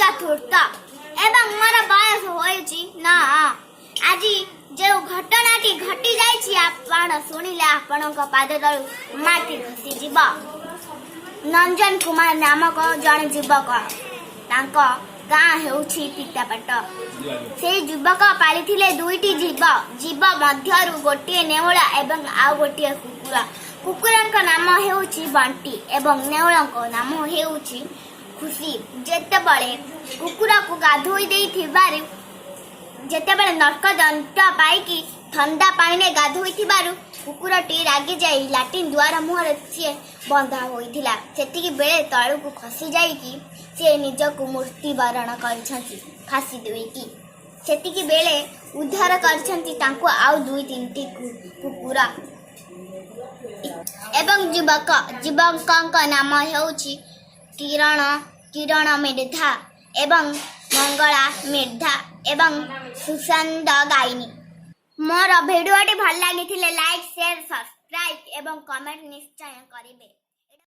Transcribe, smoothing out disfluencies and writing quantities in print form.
ଚତୁର୍ଥ ଏବଂ ମୋର ବୟସ ହୋଇଛି 9। ଆଜି ଯେଉଁ ଘଟଣାଟି ଘଟି ଯାଇଛି, ଆପଣ ଶୁଣିଲେ ଆପଣଙ୍କ ପାଦ ତଳୁ ମାଟି ଖସିଯିବ। ରଞ୍ଜନ କୁମାର ନାମକ ଜଣେ ଯୁବକ, ତାଙ୍କ ଗାଁ ହେଉଛି ପିତାପାଟ। ସେଇ ଯୁବକ ପାଳିଥିଲେ ଦୁଇଟି ଜୀବ। ଜୀବ ମଧ୍ୟରୁ ଗୋଟିଏ ନେଉଳ ଏବଂ ଆଉ ଗୋଟିଏ କୁକୁର। କୁକୁରଙ୍କ ନାମ ହେଉଛି ବଣ୍ଟି ଏବଂ ନେଉଳଙ୍କ ନାମ ହେଉଛି ଖୁସି। ଯେତେବେଳେ କୁକୁରକୁ ଗାଧୋଇ ଦେଇଥିବାରୁ, ଯେତେବେଳେ ନର୍କ ଦଣ୍ଟ ପାଇକି ଥଣ୍ଡା ପାଣିରେ ଗାଧୋଇଥିବାରୁ କୁକୁରଟି ରାଗି ଯାଇ ଲାଟ୍ରିନ୍ ଦୁଆର ମୁହଁରେ ସିଏ ବନ୍ଧା ହୋଇଥିଲା, ସେତିକି ବେଳେ ତଳକୁ ଖସି ଯାଇକି ସିଏ ନିଜକୁ ମୃତ୍ୟୁବରଣ କରିଛନ୍ତି ଫାଶୀ ଦେଇକି। ସେତିକି ବେଳେ ଉଦ୍ଧାର କରିଛନ୍ତି ତାଙ୍କୁ ଆଉ ଦୁଇ ତିନିଟି କୁକୁର ଏବଂ ଯୁବକ। ଯୁବକଙ୍କ ନାମ ହେଉଛି କିରଣ ମିର୍ଦ୍ଧା ଏବଂ ମଙ୍ଗଳା ମିର୍ଦ୍ଧା ଏବଂ ସୁଶାନ୍ତ ଗାଇନୀ। ମୋର ଭିଡ଼ିଓଟି ଭଲ ଲାଗିଥିଲେ ଲାଇକ୍, ସେୟାର, ସବସ୍କ୍ରାଇବ୍ ଏବଂ କମେଣ୍ଟ ନିଶ୍ଚୟ କରିବେ।